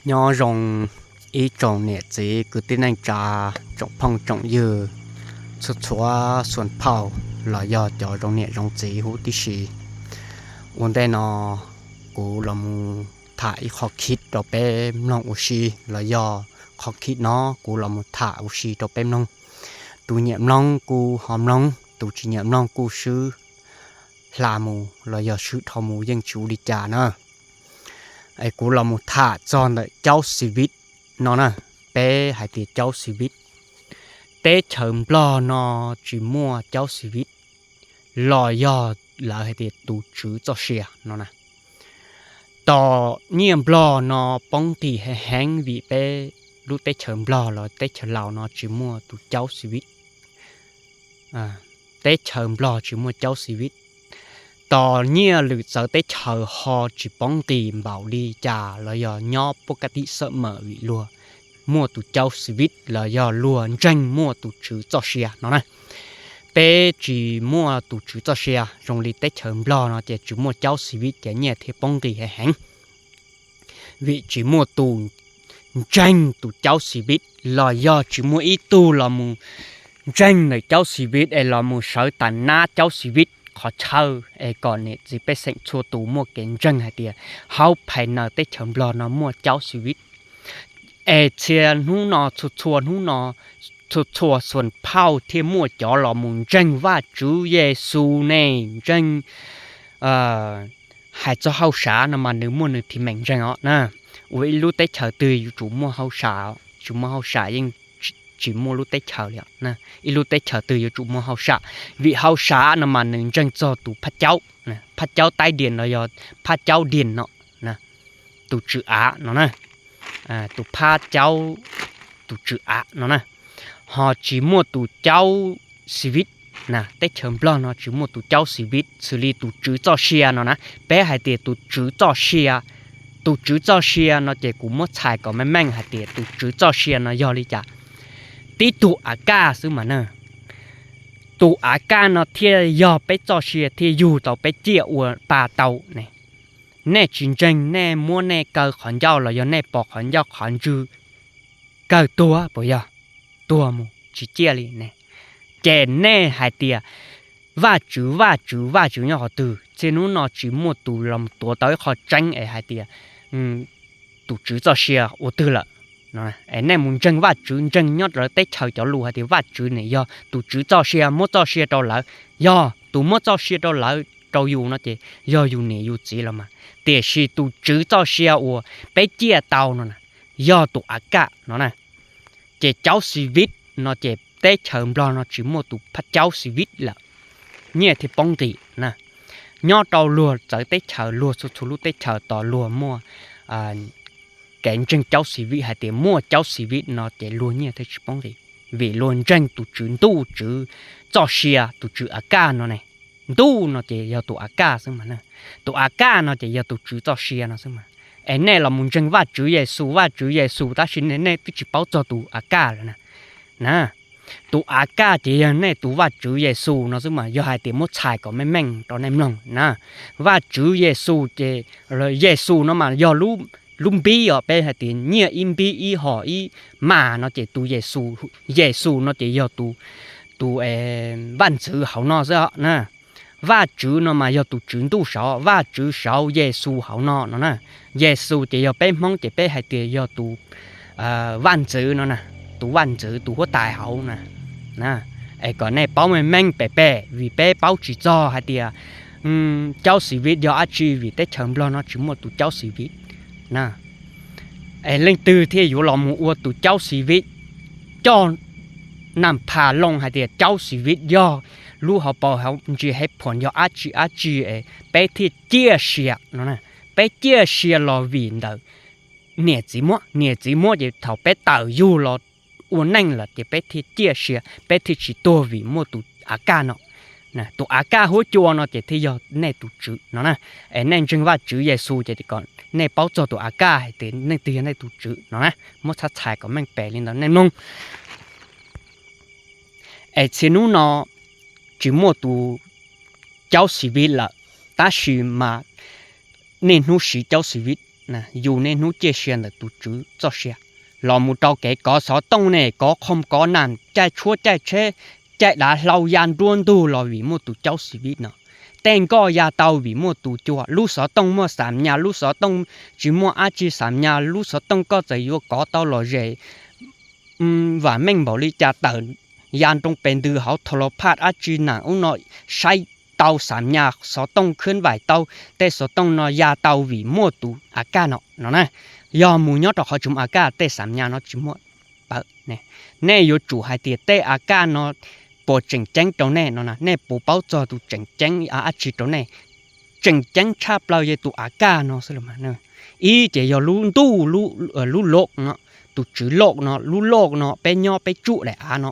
Nyob zoo ib tsoom niam txiv kwv tij neej tsa, tsoom phooj tsoom ywg, txhua txhua xuas phauj los yog cov zoo niam zoo txiv huv tib si. Ua ntej no kuv los mus tham ib qho khib rau peb mloog ua si, los yog qho khib no kuv los mus tham ua si rau peb mloog. Tus nyiam mloog kuj ho mloog, tus tsis nyiam mloog kuj swb hla mus los yog swb dhau mus yeej tsis ua li cas na. Es kuv los mus tham txog ntawm caub xi vib no na. Peb hais tias caub xi vib, teb chaws Nplog no tsis muaj caub xi vib, los yog lawv hais tias tus tswv txoj sia no na. Tom nyiaj Nplog no poob nqis heev heev vim peb lub teb chaws Nplog los teb chaws Laus no tsis muaj tus caub xi vib. Teb chaws Nplog tsis muaj caub xi vib. Tom nyiaj lwm txawv teb chaws ho tsis poob nqis npaum li cas los yog nyob puab kab tib xawm mawm vim luag muaj tus caub xi vib los yog luag ntseeg muaj tus tswv txoj sia no na. Peb tsis muaj tus tswv txoj sia zoo li teb chaws Nplog no ces tsis muaj caub xi vib ces nyiaj thiaj poob nqis heev heev. Vim tsis muaj tus ntseeg tus caub xi vib los yog tsis muaj ib tug los mus ntseeg ntawm caub xi vib es los mus sawv tas nab caub xi vib qhov chaw es kom niam txiv pej xeem txhua tus muaj kev ntseeg hais tias hauv phais naws teb chaws Nplog no muaj caub xi vib. Es txhia hnub no txhua txhua hnub no txhua txhua xuas phauj thiaj muaj cov los mus ntseeg Vajtswv Yexus ne, ntseeg hais txog hauj sam no mas nws muaj nws thim meem ntseeg os na. Ua ib lub teb chaws twg yuav tsum muaj hauj sam, tsis muaj hauj sam yeej tsis muaj lub teb chaws li. Ib lub teb chaws twg yuav tsum muaj hauj sam, vim hauj sam no mas nws ntseeg txog tus phab caub, phab caub taib dias los yog phab caub dias no, tus tswv av no na, tus phab caub, tus tswv av no na. Ho tsis muaj tus caub xi vib na, teb chaws Nplog no tsis muaj tus caub xi vib xws li tus tswv txoj sia no na. Peb hais tias tus tswv txoj sia, tus tswv txoj sia no ces kuv muab txhais kom meej meej hais tias tus tswv txoj sia no yog li cas. Tib tug av kaj xwb mas na. Tus av kaj no thiaj yog peb txoj sia thiaj yug tau peb ciaj ua pa tau ne. Nej tsis ntseeg, nej muab nej kaw qhov ncauj los yog nej pos qhov ncauj qhov ntswg kaw tuag puas yog? Tuag mus tsis ciaj li ne. Ces nej hais tias Vajtswv, Vajtswv, Vajtswv nyob qhov twg? Txhia hnub no tsis muaj tus los tuav tau ib qho tseeb es hais tias tus tswv txoj sia ua twg lawm. Es nej mus ntseeg Vajtswv, ntseeg nyob rau teb chaws cov lus hais tias Vajtswv nim yog tus tswv txoj sia, muab txoj sia rau lawv. Yog tus muab txoj sia rau lawv, rau yus no ces yog yus niam yus txiv los mas, tiam sis tus tswv txoj sia uas peb ciaj tau no na, yog tus av kaj no na. Ces caub xi vib no ces teb chaws Nplog no tsis muaj tus phab caub xi vib lawm, nyiaj thiaj poob nqis na. Nyob rau luag txawv teb chaws, luag txhua txhua lub teb chaws tos luag muaj kev ntseeg caub xi vib hais tias muaj caub xi vib no ces luag nyiaj thiaj tsis poob nqis, vim luag ntseeg tus tswv ntuj tswv txoj sia, tus tswv av kaj no ne. Ntuj no ces yog tus av kaj xwb mas, tus av kaj no ces yog tus tswv txoj sia no xwb mas. Es nej los mus ntseeg Vajtswv Yexus, Vajtswv Yexus tab sis nej twb tsis paub txog tus av kaj lawm na. Na, tus av kaj ces yog nej tus Vajtswv Yexus no xwb mas, yog hais tias muab txhais kom meej meej rau nej mloog na. Vajtswv Yexus ces, Yexus no mas yog lub npib os, peb hais tias nyiaj ib npib ib hom ib mas no ces tus Yexus, Yexus no ces yog tus, tus vaj ntxwv hauv no xwb na. Vajtswv no mas yog tus tswv ntuj saud, Vajtswv saud Yexus hauv no no na. Yexus ces yog peb Hmoob ces peb hais tias yog tus vaj ntxwv no na, tus vaj ntxwv tus huab tais hauv na. Es kom nej paub meej meej pem pem vim peb paub tsis txog hais tias caub xi vib yog dab tsi vim teb chaws Nplog no tsis muaj tus caub xi vib na. Es leej twg thiaj yuav los mus ua tus caub xi vib, coj nam phas loo hais tias caub xi vib yog lub hauv paus hauv ntsis hev phuam yog dab tsi dab tsi es peb thiaj ciaj sia no na. Peb ciaj sia los vim ntawm niam txiv muab, niam txiv muab ces thaum peb tawm yug los ua neej lawm ces peb thiaj ciaj sia, peb thiaj tsis tuag vim muaj tus av kaj no. Tus av kaj huab cua no ces thiaj yog nej tus tswv no na. Es nej ntseeg Vajtswv Yexus ces kom nej paub txog tus av kaj hais tias leej twg yog nej tus tswv no na. Muab txhab txhais kom meej pem li ntawd nej mloog. Es txhia hnub no tsis muaj tus caub xi vib lawm, tab sis mas niaj hnub siv caub xi vib. yus niaj hnub ciaj sia ntawm tus Tswv txoj sia, los mus rau kev kov xov tooj ne, kov qhoo kov nam, caij tshuab caij tsheb, caij dav hlau ya nruab ntug los vim muaj tus caub xis vis no. Tej nkoj ya tau vim muaj tus cua, lub xov tooj muaj xam nyas, lub xov tooj tsis muaj dab tsi xam nyas, lub xov tooj koj txawm yuav kov tau lom zem vam meej npaum li cas tawm ya nroo pes ntws hauv thaum los phaj dab tsi nam ub no saib tau xam nyas xov tooj khwb vaim tau, tej xov tooj no ya tau vim muaj tus a kaj no no na. Yog mus nyob rau qhov tsis muaj a kaj tej xam nyas no tsis muaj pawv. Nej yuav tsum hais tias tej a kaj no puas tseem ceeb rau nej no na, nej puas paub txog tus tseem ceeb dab tsi rau nej. Tseem ceeb tshaj plaws yog tus a kaj no xwb los mas. Ib ces yog lub ntuj, lub loj no, tus tswv loj no, lub loj no peb nyob peb tsuj daim av no.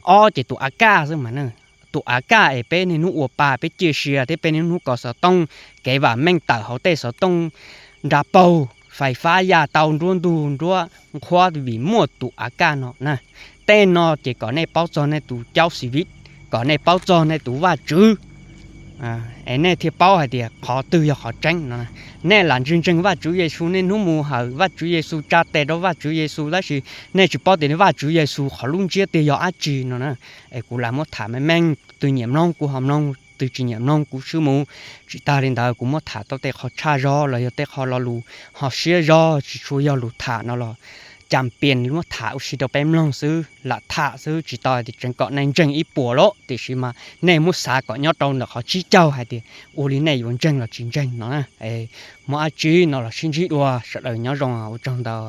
Ob ces tus a kaj xwb mas. Tus a kaj es peb niaj hnub ua pa peb ciaj sia thiab peb niaj hnub kov xov tooj, kev vam meej tawm hauv tej xov tooj nra paug, fais fab ya tau nruab ntug nruab nqhuab vim muaj tus a kaj no na. Tej no ces kom nej paub txog nej tus caub xis vis, kom nej paub txog nej tus Vajtswv, es nej thiaj paub hais tias qhov twg yog qhov tseeb no. Nej lam ntseeg ntseeg Vajtswv Yexus, niaj hnub mus hawm Vajtswv Yexus, tsa tes rau Vajtswv Yexus, tab sis nej tsis paub tias Vajtswv Yexus qhov lub ntsiab twg yog dab tsi no na. Es kuv lam muab tham meej meej, tus nyiam mloog kuv ho mloog, tus tsis nyiam mloog kuv swb mus. Tsis tas li ntawd kuv muab tham tau tej qho tshaj zog los yog tej qho lo lus ho siab zog tsis tshua yog lus tham no los cas pias muab tham ua si rau peb mloog xwb, lam tham xwb tsis tau hais tias tseem kom nej ntseeg ib puas lawm, tiam sis mas nej muab xav kom nyob rau ntawm qhov tsib caug hais tias ua li nej yuav ntseeg los tsis ntseeg no. Muaj dab tsi no los sib ntsib dua, sawv daws nyob zoo, ua tsaug ntau.